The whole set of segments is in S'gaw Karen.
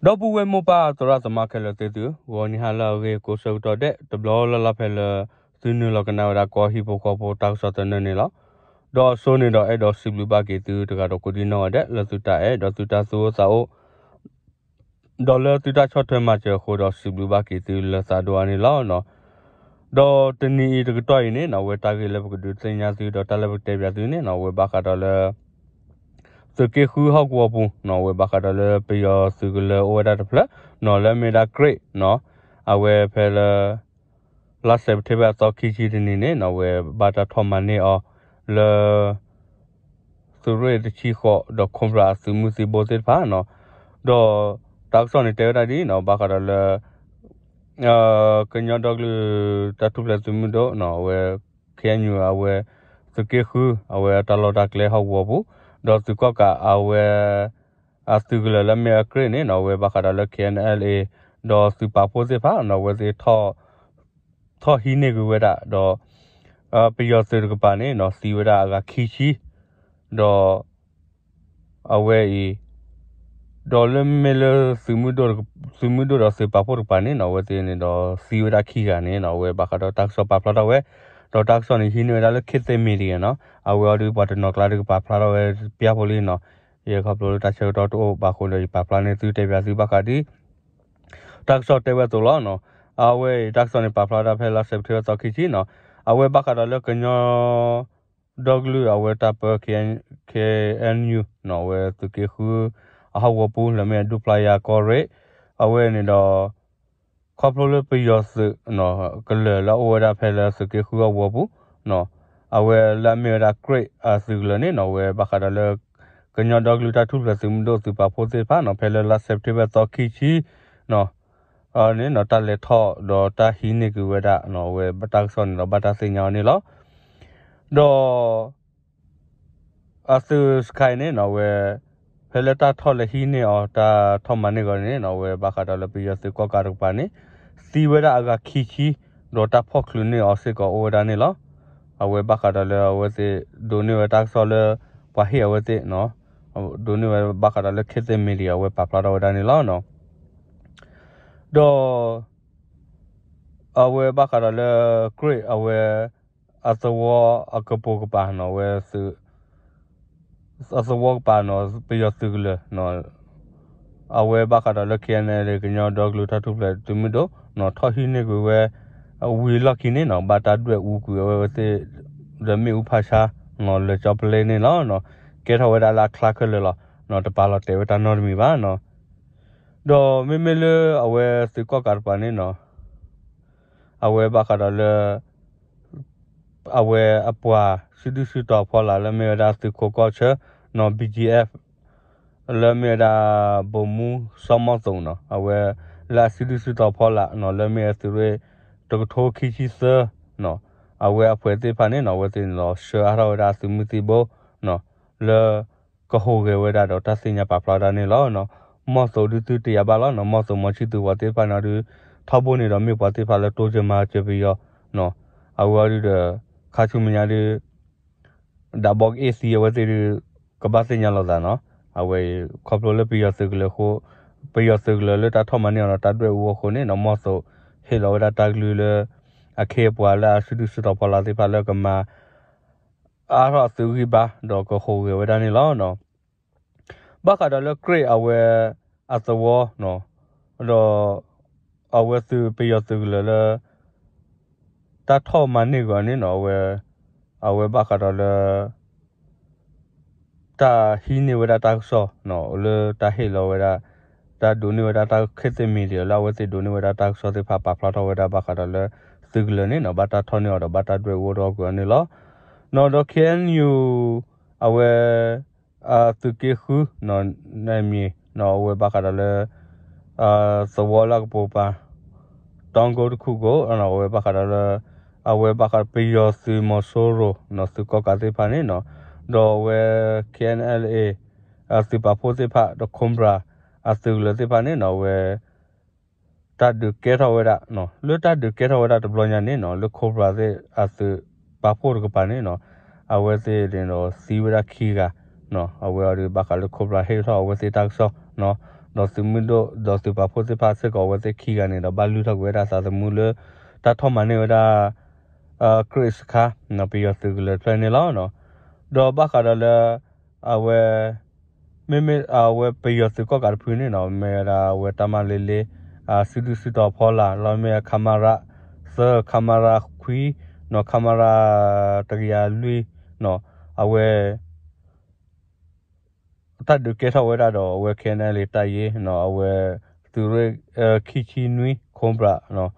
ဒီပုၢ်ဝဲၢ်မိၢ်ပၢ်သရၣ်သမါခဲလၢာ်သ့ၣ်သုဧၢ, ဂီၤနံၤဟါလၢအဂ့ၤကိးဆၢကတီၢ်ဒဲး တဘျီလၢ်လၢ်ဖဲလၢ သုနုာ်လီၤကနၣ်ဝဲဒၣ်ကီၢ်ဟံၣ်ဖိဃီဖိတၢ်ကစီၣ်သနၢၣ်န့ၣ်လီၤ. ဒီးအစိန့ၣ်ဒီးအဲၣ်ဒိးစံးဘျုးဘၣ်က့ၤသုတဂၤဒီးကိးဒံနီၢ်ဂၤဒဲး လၢသုတၢ်အဲၣ်ဒီးသုတၢ်သူၣ်အိၣ်သးအိၣ် ဒီးလၢသုတၢ်ဆီၣ်ထွဲမၤစၢၤအဃိဒီးစံးဘျုးဘၣ်က့ၤသုလၢသးဒိၣ်အါန့ၣ်လီၤ. ဒီးတနံၤအံၤတကတီၢ်အံၤန့ၣ်နီၣ် အဝဲတၢ်ဂ့ၢ်လၢပကဒုးသ့ၣ်ညါသုဒီးတၢ်လၢပကတဲပၠးသုန့ၣ်နီၣ် အဝဲဘၣ်ဃးဒီးလၢ သုးက့ဃုဟီၣ်ကဝီၤပူၤနီၣ် အဝဲဘၣ်ဃးဒီးလၢပယီၤသုးကလၢၤအိၣ်ဝဲဒၣ်တဖျၢၣ်နီၣ် လၢအမ့ၢ်ဝဲဒၣ် Great နီၣ် အဝဲဖဲလၢ လါစဲးပထ့ဘၢၣ်အသီခံဆံတနံၤန့ၣ်နီၣ် အဝဲဘၣ်တၢ်ထီၣ်မၤန့ၢ်အီၤလၢ သုးရ့ၣ်တဆံဃိး ဒီး Cobra အသုးမုၢ်သံဘိသ့ၣ်တဖၣ်နီၣ်, ဒီးတၢ်ကစီၣ်န့ၣ်တဲဝဲဒၣ်ဒ်နီၣ် ဘၣ်ဃးဒီးလၢ ကညီဒီကလုာ်တၢ်ထူၣ်ဖျဲးသုးမုၢ်ဒိၣ်နီၣ် အဝဲ ခ့ၣ်အဲၣ်ယူၣ် အဝဲ သုးက့ဃု အဝဲတၢ်လီၢ်တၢ်ကျဲဟီၣ်ကဝီၤပူၤ, ဒီးသုးကီၣ်ကးအဝဲ အသုးကလၢၤလၢအမ့ၢ်ဝဲ Great န့ၣ်နီၣ် အဝဲဘၣ်ဃးဒီးလၢ K N L A ဒီးသုးပာ်ဖှိၣ်သ့ၣ်တဖၣ်နီၣ် အဝဲသ့ၣ် ထီၣ်ဟံးန့ၢ်ကွံာ်ဝဲဒၣ်ဒီး ပယီၤသုးတကပၤန့ၣ်နီၣ် သံဝဲဒၣ်အဂၤခံဆံ, ဒီး အဝဲအံၤ ဒီးလၢမ့ၢ်လၢ သုးမုၢ်ဒိၣ်ဒီးသုးပာ်ဖှိၣ်တကပၤန့ၣ်နီၣ် အဝဲသ့ၣ်န့ၣ်ဒီးသံဝဲဒၣ်ခံဂၤန့ၣ်နီၣ် အဝဲဘၣ်ဃးဒီးတၢ်ကစီၣ်ပာ်ဖျါထီၣ်ဝဲ, ဒီးတၢ်ကစီၣ်န့ၣ်ဟံးန့ၢ်ဝဲဒၣ်လၢ ခေတ်သစ် Media နီၣ် အဝဲအီၤဒုးပှၤတနီၤကျါဒုးကပာ်ဖျါထီၣ်ဝဲပျၢ်ဖိလံနီၣ်, ယခီဖျိလၢတၢ်ဆၢကတီၢ်တအိၣ်ဘၣ်အဃိဒီး ယပာ်ဖျါန့ၢ်သုတဲပၠးသုဘၣ်ဃးဒ် တၢ်ကစီၣ်တဲဝဲအသိးလီၤနီၣ်. အဝဲအံၤတၢ်ကစီၣ်န့ၣ်ပာ်ဖျါဒၣ်ဖဲလါစဲးပထ့ဘၢၣ်သီခံဆံနီၣ်, အဝဲဘၣ်ဃးဒီးလၢကညီ ဒီကလုာ်အဝဲတၢ်ပၢ K N U နီၣ် အဝဲသုးက့ဃု အဟီၣ်ကဝီၤပူၤ လၢမ့ၢ်ဒူပျၢ်ယၤကီၢ်ရ့ၣ် အဝဲန့ၣ်ဒီး ခီဖျိလၢပယီၤသုး ကလၢၤလၢအအိၣ်ဝဲဒၣ်ဖဲလၢသုးက့ဃုဟီၣ်ကဝီၤပူၤနီၣ်, အဝဲလၢအမ့ၢ်ဝဲဒၣ် Great အသုးကလၢၤန့ၣ်နီၣ် အဝဲဘၣ်ဃးဒီးလၢ ကညီဒီကလုာ်တၢ်ထူၣ်ဖျဲးသုးမုၢ်ဒိၣ်သုးပာ်ဖှိၣ်သ့ၣ်တဖၣ်နီၣ် ဖဲလၢလါစဲးပထ့ဘၢၣ်သီခံဆံနီၣ် န့ၣ်နီၣ် တၢ်လဲၤထီၣ်ဒီးတၢ်ဟံးန့ၢ်ကွံာ်ဝဲဒၣ်နီၣ် အဝဲတၢ်ကစီၣ်န့ၣ်ဒီးဘၣ်တၢ်သ့ၣ်ညါအီၤန့ၣ်လီၤ. ဒီး အသုးစခါအံၤန့ၣ်နီၣ် အဝဲ ဖဲလၢတၢ်ထီၣ်လဲၤဟံးန့ၢ်အီၤ တၢ်ထီၣ်မၤန့ၢ်အဂီၢ်န့ၣ်နီၣ် အဝဲဘၣ်ဃးဒီးလၢပယီၤသုးကီၣ်ကးတကပၤန့ၣ် သံဝဲဒၣ်အဂၤခံဆံ ဒီးတၢ်ဖီၣ်ချုးန့ၢ်အီၤစ့ၢ်ကီးအိၣ်ဝဲဒၣ်န့ၣ်လီၤ. အဝဲဘၣ်ဃးဒီးလၢအဝဲသ့ၣ် ဒိးန့ၢ်ဝဲတၢ်ကစီၣ်လၢ ပှၤဟ့ၣ်အဝဲသ့ၣ် ဒိးန့ၢ်ဝဲဘၣ်ဃးဒီးလၢ ခေတ်သစ် Media အဝဲပာ်ဖျါထီၣ်ဝဲဒၣ်န့ၣ်လီၤ. ဒီး အဝဲဘၣ်ဃးဒီးလၢ Great အဝဲ အသဝီအကပိာ်ကပၤနီၣ် အဝဲ အသဝီကပၤနီၣ် ပယီၤသုးကလၢၤ အဝဲဘၣ်ဃးဒီးလၢ K N L A ကညီဒီကလုာ်တၢ်ထူၣ်ဖျဲးသုးမုၢ်ဒိၣ်နီၣ် ထီၣ်ဟံးန့ၢ်ကွံာ်ဝဲ ဝံၤအလီၢ်ခံန့ၣ်နီၣ် ဘၣ်တၢ်ဒွဲၣ်အူကွံာ်အဝဲသ့ၣ် ဒီးမ့ၣ်အူဖးဆါနီၣ် လၢကၠီပလဲန့ၣ်လီၤ. ကဲထီၣ်ဝဲဒၣ်လၢအချါခဲလၢာ်လီၤ. တပာ်လီၤတဲာ်ဝဲတၢ်နီတမံၤဘၣ်နီၣ်. ဒီးမ့မ့ၢ်လၢအဝဲသုးကီၣ်ကးတကပၤန့ၣ်နီၣ် အဝဲဘၣ်ဃးဒီးလၢ အဝဲအပှၤစုဒုၣ်စုတီၤဖီလာ်လၢမ့ၢ်ဝဲဒၣ်သုးခိးကီၢ်ဆၢနီၣ် B G F လၢမ့ၢ်ဝဲဒၣ် ဗိုလ်မှူး စီၤမီၢ်သိးနီၣ် အဝဲ လၢအစုဒုၣ်စုတီၤဖီလာ်နီၣ် လၢမ့ၢ်အသုးရ့ၣ် တကထိခံဆံသၢနီၣ် အဝဲအပှၤသ့ၣ်တဖၣ်န့ၣ်နီၣ် အဝဲသ့ၣ်န့ၣ်ဒီး ဆှၢအါထီၣ်ဝဲဒၣ်အသုးမုၢ်သံဘိနီၣ် လၢ ကဟူးဂဲၤဝဲဒၣ်ဒီးတၢ်သ့ၣ်ညါပာ်ဖျါဝဲဒၣ်န့ၣ်လီၤ. မီၢ်သိးဒုးသုတယာ်ဘၣ်လီၤနီၣ် မီၢ်သိးမီၤဆံၣ်သူးပှၤသ့ၣ်တဖၣ်န့ၣ်ဒီး ထီဘိန့ၣ်ဒီးမ့ၢ်ပှၤသ့ၣ်တဖၣ်လၢတိစၢၤမၤစၢၤပယီၤနီၣ် အဝဲအီၤဒုးဒီး ခါဆူမဲာ်ညါဒုး ဒၣ်ဘီကအ့ၣ်သံအဝဲသ့ၣ်ဒုး ကဘၣ်သ့ၣ်ညါလိာ်သးနီၣ် အဝဲအံၤ ခီဖျိလၢပယီၤသုးကလၢၤအဃိ ပယီၤသုးကလၢၤလၢတၢ်ထီၣ်မၤန့ၢ်အီၤဒီးတၢ်ဒွဲၣ်အူအဃိန့ၣ်နီၣ် မီၢ်သိးဟ့ၣ်လီၤဝဲဒၣ်တၢ်ကလုၢ်လၢ အခ့အပှၤလၢအစုဒုၣ်စုတီၤဖီလာ်သ့ၣ်တဖၣ်လၢကမၤ အါထီၣ်အသုးဂံၢ်ဘါ ဒီးကဟူးဂဲၤဝဲဒၣ်န့ၣ်လီၤ. ဘၣ်ဃးဒီးလၢ Great အဝဲ အသဝီနီၣ် ဒီး အဝဲသုးပယီၤသုးကလၢၤလၢ တၢ်ထီၣ်မၤန့ၢ်ကွံာ်အီၤန့ၣ်နီၣ် အဝဲ အဝဲဘၣ်ဃးဒီးလၢ တၢ်ဟံးန့ၢ်ဝဲဒၣ်တၢ်ကစီၣ်နီၣ် လၢတၢ်ဟ့ၣ်လီၤဝဲဒၣ် တၢ်ဒိးန့ၢ်ဝဲဒၣ်တၢ် ခေတ်သစ် Media လၢအဝဲသ့ၣ်ဒိးန့ၢ်ဝဲဒၣ်တၢ်ကစီၣ်သ့ၣ်တဖၣ်ပာ်ဖျါထီၣ်ဝဲဒၣ်ဘၣ်ဃးဒီးလၢ သုးကလၢၤန့ၣ်နီၣ် ဘၣ်တၢ်ထီၣ်န့ၢ်အီၤဒီးဘၣ်တၢ်ဒွဲၣ်အူအီၣ်ကွံာ်အီၤန့ၣ်လီၤ. နီၣ်ဒီး K N U အဝဲ အသုးက့ဃု နီၣ် နဲမံၤ နီၣ် အဝဲဘၣ်ဃးဒီးလၢ သဝီလၢအကပိာ်ကပၤ တီကိတခူၣ်ကိ အဝဲဘၣ်ဃးဒီးလၢ အဝဲဘၣ်ဃးပယီၤသုးမီၤစိရိၤနီၣ် သုးကီၣ်ကးသ့ၣ်တဖၣ်န့ၣ်နီၣ် ဒီးအဝဲ K N L A အသုးပာ်ဖှိၣ်သ့ၣ်တဖၣ်ဒီး Cobra အသုးကလၢၤသ့ၣ်တဖၣ်န့ၣ်နီၣ် အဝဲ တၢ်ဒုးကဲထီၣ်ဝဲဒၣ် လၢတၢ်ဒုးကဲထီၣ်ဝဲဒၣ်တဘျီညါန့ၣ်နီၣ် လၢ Cobra သ့ၣ်အသုးပာ်ဖှိၣ်တကပၤန့ၣ်နီၣ် အဝဲသ့ၣ်န့ၣ်ဒီးသံဝဲဒၣ်ခံဂၤ အဝဲအီၤဒုးဘၣ်ဃးလၢ Cobra ဟ့ၣ်ထီၣ်အဝဲသ့ၣ်တၢ်ကစီၣ်နီၣ် ဒီးသုးမုၢ်ဒိၣ် ဒီးသုးပာ်ဖှိၣ်သ့ၣ်တဖၣ်စ့ၢ်ကီး အဝဲသ့ၣ်ခံဂၤန့ၣ်ဒီး ဘၣ်လုၢ်ထီၣ်ကွံာ်ဝဲဒၣ်သးသမူလၢ တၢ်ထီၣ်မၤန့ၢ်ဝဲဒၣ် ကြၢးစခါ ပယီၤသုးကလၢၤတဖျၢၣ်န့ၣ်လီၤ. ဒီးဘၣ်ဃးဒီးလၢ အဝဲ မ့မ့ၢ်အဝဲပယီၤသုးကီၣ်ကးတဖုန့ၣ်နီၤ မ့ၢ်ဝဲဒၣ်အဝဲတၢ်မၤလ့လ့ စုဒုၣ်စုတီၤဖီလာ် လီၤမ့ၢ် ခမရ သၢ ခမရ ခွံ နီၤ ခမရ တကယၤလွံၢ်နီၤ အဝဲ တၢ်ဒုးကဲထီၣ်ဝဲဒၣ်ဒီး အဝဲ ခဲန့ၣ်လံ တၢ်ယ့နီၤ အဝဲ သုးရ့ၣ် ခံဆံနွံ Cobra နီၤ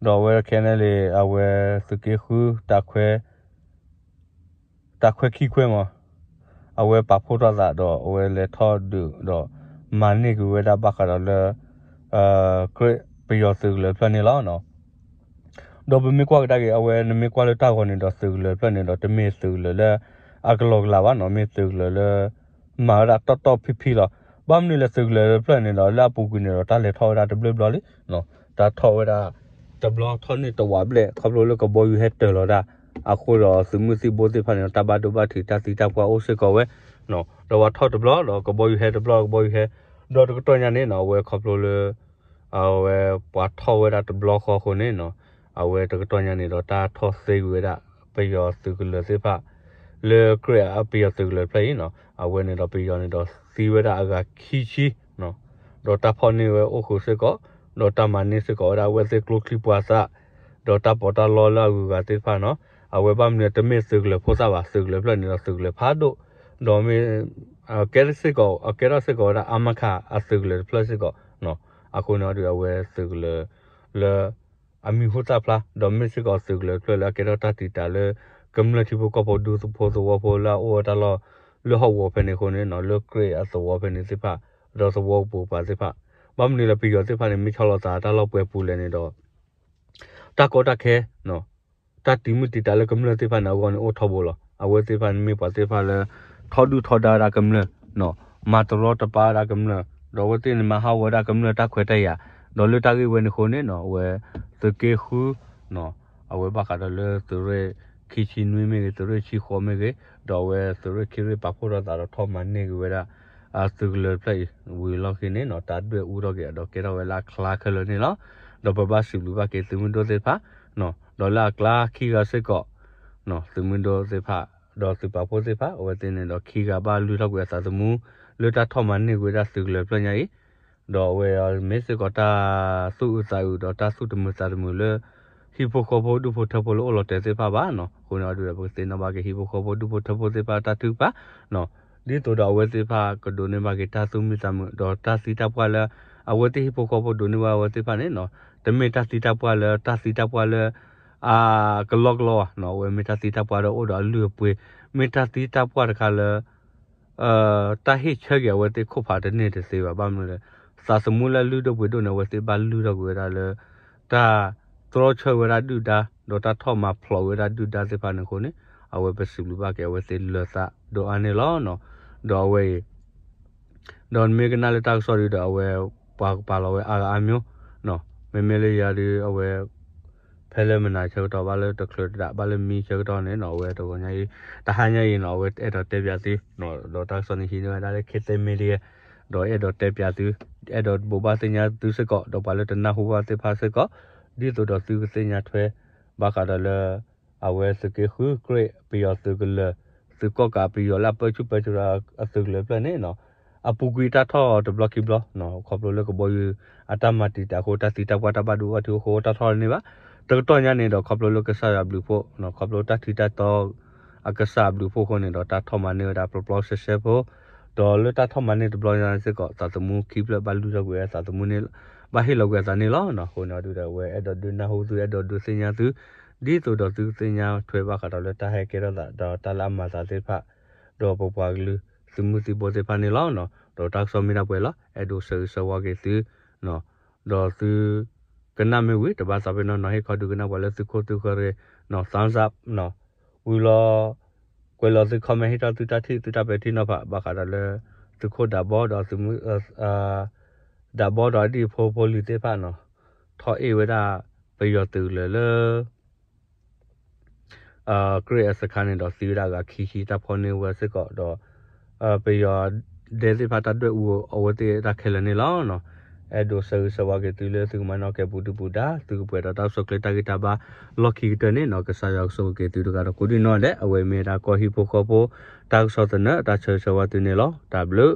ဒီးအဝဲ ခဲန့ၣ်လံ အဝဲသုးက့ဃု တၢ်ခွဲ တၢ်ခွဲခံခွဲမး အဝဲပာ်ဖှိၣ်ထီၣ်သးဒီး အဝဲလဲၤထီၣ်ဒုးဒီး မၤန့ၢ်ကွံာ်ဝဲဒၣ်ဘၣ်ဃးဒီးလၢ ကြၢးပယီၤသုးကလၢၤတဖျၢၣ်န့ၣ်လီၤ. ဒီးပမ့ၢ်ကွၢ်ကဒါက့ၤ အဝဲနမ့ၢ်ကွၢ်လၢတၢ်ဂီၤန့ၣ်ဒီး သုးကလၢၤတဖျၢၣ်န့ၣ်ဒီး တမ့ၢ်သုးကလၢၤလၢ အကလီကလီဘၣ်နီၤ မ့ၢ်သုးကလၢၤလၢ မၤဝဲဒၣ်တီၢ်တီၢ်ဖံဖံလီၤ. ဘၣ်မနုၤလဲၣ် သုးကလၢၤတဖျၢၣ်န့ၣ်ဒီး လၢအပူၤကွံာ်န့ၣ်ဒီး တၢ်လဲၤထီၣ်ဝဲဒၣ်တဘျုးဘျီလံ တၢ်ထီၣ်ဝဲဒၣ် တဘျီထီၣ်န့ၢ်တဝးဘျဲၣ် ခီဖျိလၢကဘီယူၤဟဲတၢၤလီၤဒၣ် အဃိဒီးသုးမုၢ်သံၣ်ဘိသ့ၣ်တဖၣ်န့ၣ်ဒီး တၢ်ဘၣ်ဒိဘၣ်ထံးတၢ်သံတၢ်ပှၢ်အိၣ်စ့ၢ်ကီးဝဲ ဒီးပှၤထီၣ်တဘျီဒီးကဘီယူၤဟဲတဘျီ ကဘီယူၤဟဲ ဒီးတကတီၢ်ညါန့ၣ်နီၤ အဝဲခီဖျိလၢ အဝဲပှၤထီၣ်ဝဲဒၣ်တဘျီဃီအဃိန့ၣ်နီၤ အဝဲတကတီၢ်ညါန့ၣ်ဒီးတၢ်ထီၣ်သ့ကွံာ်ဝဲဒၣ် ပယီၤသုးကလၢၤသ့ၣ်တဖၣ် လၢကြၢးပယီၤသုးကလၢၤတဖျၢၣ်အံၤနီၤ အဝဲန့ၣ်ဒီးပယီၤန့ၣ်ဒီးသံဝဲဒၣ်အဂၤခံဆံ ဒီးတၢ်ဖီၣ်န့ၢ်ဝဲအိၣ်ဃုာ်စ့ၢ်ကီး ဒီးတၢ်မၤန့ၢ်စ့ၢ်ကီးဝဲဒၣ်အဝဲသ့ၣ်ကျိချံပှၤသၣ် ဒီးတၢ်ပီးတၢ်လီလၢအဂုၤအဂၤသ့ၣ်တဖၣ်နီၤ အဝဲဘၣ်မနုၤတမ့ၢ်သုးကလၢၤဖိသၣ်ဘၣ် သုးကလၢၤတဖျၢၣ်န့ၣ်ဒီးသုးကလၢၤဖးဒိၣ် ဒီးမ့ၢ် ကဲစ့ၢ်ကီး အကဲထီၣ်စ့ၢ်ကီးဝဲဒၣ် အါမးခး အသုးကလၢၤတဖျၢၣ်စ့ၢ်ကီး အဃိန့ၣ်ဒီးအဝဲသုးကလၢၤလၢ အမံၤဟူသၣ်ဖျါ ဒီးမ့ၢ်စ့ၢ်ကီးသုးကလၢၤတဖျၢၣ်လၢအကဲထီၣ်တၢ်တံာ်တာ်လၢ ကမျၢၢ်ထံဖိကီၢ်ဖိဒူဖိသဝီဖိလၢအအိၣ်ဝဲတၢ်လီၢ် လၢဟီၣ်ကဝီၤဖဲန့ၣ်အဃိန့ၣ်နီၤ လၢကြၢးအသဝီဖဲန့ၣ်သ့ၣ်တဖၣ် ဒီးသဝီပူၤပၤသ့ၣ်တဖၣ် ဘၣ်မနုၤလၢပယီၤသ့ၣ်တဖၣ်န့ၣ် မ့ၢ်ဆီလီၤသးတၢ်လီၢ်ပှဲၤပူၤလဲၣ်န့ၣ်ဒီး တၢ်ကီတၢ်ခဲ တၢ်တံာ်မုၢ်တံာ်တာ်လၢကမျၢၢ်သ့ၣ်တဖၣ်န့ၣ် အဂီၢ်န့ၣ်အိၣ်ထီဘိလီၤ. အဝဲသ့ၣ်တဖၣ်န့ၣ်မ့ၢ်ပှၤသ့ၣ်တဖၣ်လၢ ထီဒုၣ်ထီဒါဝဲဒၣ်ကမျၢၢ် မၤတရီတပါဝဲဒၣ်ကမျၢၢ် ဒီးအဝဲသ့ၣ်န့ၣ်မၤဟးဂီၤဝဲဒၣ်ကမျၢၢ်တၢ်ခွဲးတၢ်ယာ် ဒီးလၢတၢ်ဂ့ၢ်ဝဲန့ၣ်အဃိန့ၣ်နီၤ အဝဲ သုးက့ဃု အဝဲဘၣ်ဃးဒီးလၢသုးရ့ၣ်ခံဆံနွံမ့ၢ်ဂ့ၤ သုးရ့ၣ်ဆံဃိးမ့ၢ်ဂ့ၤ ဒီးအဝဲသုးရ့ၣ်ခံရ့ၣ်ပာ်ဖှိၣ်ထီၣ်သးဒီးထီၣ်မၤန့ၢ်က့ၤဝဲဒၣ် သုးကလၢၤတဖျၢၣ်အံၤ ဝံၤအလီၢ်ခံန့ၣ်နီၤ တၢ်ဒွဲၣ်အူထီၣ်က့ၤဒီးကဲထီၣ်ဝဲလၢအကျါခဲလၢာ်န့ၣ်လီၤ. ဒီးပဘၣ်စံးဘျုးဘၣ်က့ၤသုးမုၢ်ဒိၣ်သ့ၣ်တဖၣ် ဒီးလၢအကျါခံဂၤစ့ၢ်ကီး သုးမုၢ်ဒိၣ်သ့ၣ်တဖၣ် ဒီးသုးပာ်ဖှိၣ်သ့ၣ်တဖၣ် အဝဲသ့ၣ်န့ၣ်ဒီးခံဂၤဘၣ်လုၢ်ထီၣ်ကွံာ်အသးသမူ လၢတၢ်ထီၣ်မၤန့ၢ်ကွံာ်ဝဲဒၣ်သုးကလၢၤတဖျၢၣ်ညါအံၤ ဒီးအဝဲအံၤမ့ၢ်စ့ၢ်ကီးတၢ်သူၣ်အုးသးအုးဒီးတၢ်သူၣ်တမုာ်သးတမုာ်လၢ ဟံၣ်ဖိဃီဖိဒူၣ်ဖိထၢဖိလၢအိၣ်လီၤတဲာ်သ့ၣ်တဖၣ်ဘၣ်နီၤ. အဃိန့ၣ်အီၤဒုးဒီး ပကသ့ၣ်နီၣ်ဘၣ်က့ၤဟံၣ်ဖိဃီဖိဒူၣ်ဖိထၢဖိသ့ၣ်တဖၣ်တၢ်ထုကဖၣ် ဒ်သိးဒီးအဝဲသ့ၣ်တဖၣ်ကဒိးန့ၢ်ဘၣ်က့ၤတၢ်သူၣ်မံသးမုာ် ဒီးတၢ်သံတၢ်ပှၢ်လၢ အဝဲသ့ၣ်ဟံၣ်ဖိဃီဖိဒိးန့ၢ်ဘၣ်အဝဲသ့ၣ်တဖၣ်န့ၣ်နီၤ တမ့ၢ်တၢ်သံတၢ်ပှၢ်လၢတၢ်သံတၢ်ပှၢ်လၢ အကလီကလီဘၣ်နီၤ. အဝဲမ့ၢ်တၢ်သံတၢ်ပှၢ်ဒီးအိၣ်ဒီးအလုၢ်အပှ့ၤ မ့ၢ်တၢ်သံတၢ်ပှၢ်တခါလၢ တၢ်ဟ့ၣ်ဆၢက့ၤအဝဲသ့ၣ်ခိၣ်ဖးတန့ၢ်တသ့ဘၣ်. ဘၣ်မနုၤလဲၣ် သးသမူလၢအလုၢ်ဒိၣ်ပှ့ၤဒိၣ်န့ၣ် အဝဲသ့ၣ်ဘၣ်လုၢ်ထီၣ်ကွံာ်ဝဲဒၣ်လၢ တၢ်တြီဆၢဝဲဒၣ်ဒုၣ်ဒါ ဒီးတၢ်ထီၣ်မၤဖျိးဝဲဒၣ်ဒုၣ်ဒါသ့ၣ်တဖၣ်န့ၣ်အဃိန့ၣ် အဝဲပစံးဘျုးဘၣ်က့ၤအဝဲသ့ၣ်လၢာ်သးဒိၣ်အါန့ၣ်လီၤ. ဒီးအဝဲအံၤ ဒီးမ့ၢ်ကနၣ်လၢတၢ်ကစီၣ်ဒုဒီး အဝဲပှၤကပာ်လီၤဝဲအါဂၤအါမျိုး မ့မ့ၢ်လၢယၤဒု အဝဲ ဖဲလၢမနၤဆၢကတီၢ် ဘၣ်လၢတချုးတဒး ဘၣ်လၢမံဆၢကတီၢ်န့ၣ်နီၤ အဝဲတဂီၤညါအံၤ တဟါညါအံၤနီၤ အဝဲအဲၣ်ဒိးတဲပၠးသု ဒီးတၢ်ကစီၣ်န့ၣ်ဟံးန့ၢ်ဝဲဒၣ်လၢ ခ့သဲ Media ဒီးအဲၣ်ဒိးတဲပၠးသု အဲၣ်ဒိးဘိးဘၣ်သ့ၣ်ညါသုစ့ၢ်ကီး ဒီးပှၤလၢတနၢ်ဟူဘၣ်သ့ၣ်တဖၣ်စ့ၢ်ကီး ဒ်သိးဒီးသုကသ့ၣ်ညါထွဲ ဘၣ်ဃးဒီးလၢ အဝဲသုးက့ဃု ကြၢးပယီၤသုးကလၢၤ သုးကီၣ်ကးပယီၤလၢအပၢဆူၣ်ပၢစိးဒီးအသုးကလၢၤတဖျၢၣ်န့ၣ်နီၤ အပူၤကွံာ်တၢ်ထီၣ်တဘျီခံဘျီ ခီဖျိလၢကဘီယူၤအတၢ်မၤတံာ်တာ်အဃိ တၢ်သံတၢ်ပှၢ်တၢ်ဘၣ်ဒိဘၣ်ထံးအဃိ တၢ်ထီၣ်တန့ၢ်ဘၣ်. တကတီၢ်ညါန့ၣ်ဒီး ခီဖျိလၢကစၢ်ယွၤဘျုးဖှိၣ် ခီဖျိတၢ်ထံတၢ်တီ အကစၢ်အဘျုးဖှိၣ်အဃိန့ၣ်ဒီး တၢ်ထီၣ်မၤန့ၢ်ဝဲဒၣ်ပျီပျီရှဲရှဲဖိ ဒီးလၢတၢ်ထီၣ်မၤန့ၢ်တဘျီညါစ့ၢ်ကီး သးသမူခံဖျၢၣ်ဘၣ်လုၢ်ထီၣ်ကွံာ်အသးသမူန့ၣ် ဘၣ်ဟ့ၣ်လီၤကွံာ်အသးန့ၣ်လီၤ. အဃိန့ၣ်အီၤဒုဒီး အဝဲအဲၣ်ဒိးဒုးနၢ်ဟူသုအဲၣ်ဒိးဒုးသ့ၣ်ညါသု ဒ်သိးဒီးသုကသ့ၣ်ညါထွဲဘၣ်ဃးဒီးလၢတၢ်ဟဲကဲထီၣ်သး ဒီးတၢ်လၢအမၤသးသ့ၣ်တဖၣ် ဒီးပပှၤကလုာ်သုးမုၢ်သံၣ်ဘိသ့ၣ်တဖၣ်န့ၣ်လီၤ. ဒီးတၢ်ကစီၣ်မ့ၢ်ဒၣ်ပှဲၤလီၤ အဲၣ်ဒိးဆၢဂ့ၤဆၢဝါက့ၤသု ဒီးသုကနၣ်မ့ၢ်ဝံၤ တဘၣ်သးပ့ၤနီၣ်နီၤ ဟ့ၣ်ခီဒုးကနၣ်ပှၤလၢသုခိၣ်သုဃၢၤရ့ၣ် thumbs up ဝံၤလီၤ ကွဲးလီၤသု comment ဟ့ၣ်ထီၣ်သုတၢ်ထံၣ်သုတၢ်ပဲာ်ထံနီၤဖး ဘၣ်ဃးဒီးလၢ သုးခိၣ်ဒးဘီဒီးသုးမုၢ် ဒးဘီဒီးအဒံၣ်ဖိဖိလံၤသ့ၣ်တဖၣ်နီၤ ထီၣ်အ့ၣ်ဝဲဒၣ်ပယီၤသုးကလၢၤလၢ ကြၢးအစခါန့ၣ်ဒီးသံဝဲဒၣ်အဂၤခံဆံ တၢ်ဖီၣ်န့ၢ်ဝဲစ့ၢ်ကီးဒီး ပယီၤ ဒဲသ့ၣ်တဖၣ်တၢ်ဒွဲၣ်အူအဝဲသ့ၣ်တၢ်ခဲလၢာ်န့ၣ်လီၤ. အဲၣ်ဒိးဆၢဂ့ၤဆၢဝါက့ၤသုလၢသုကမၤနီၣ်ကဲပူၤဒုပူၤဒါ သုကပှဲၤဒီးတၢ်ကစီၣ်ကျဲတၢ်ဂံၢ်တၢ်ဘါလီၢ်ခံကတၢၢ်န့ၣ်နီၤ ကစၢ်ယွၤကဆိၣ်ဂ့ၤက့ၤသုတဂၤဒီးကိးဒံနီၢ်ဒဲး အဝဲမ့ၢ်ဒၣ်ကီၢ်ဟံၣ်ဖိဃီဖိ တၢ်ကစီၣ်သနၢၣ် တၢ်ဆၢဂ့ၤဆၢဝါသုန့ၣ်လီၤ. တၢ်ဘျုး